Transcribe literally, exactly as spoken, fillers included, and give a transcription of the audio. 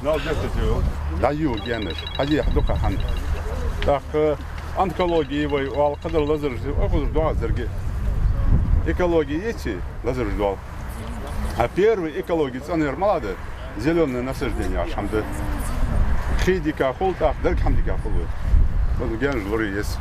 Нал дерта тиё. Да, ю, генаш. Хьажи, хьа дукха хьан. Так, э, онкология вай оал, кхыдар лазараш, ой, кхыдар доагӀа зерге. Экология еци, лазараш доал. А первый экология цӀанера малада, зелёное насаждение, аш хьамда. Хий дика хул, так, дерг хьам дика хул. Вот генаш лури ес.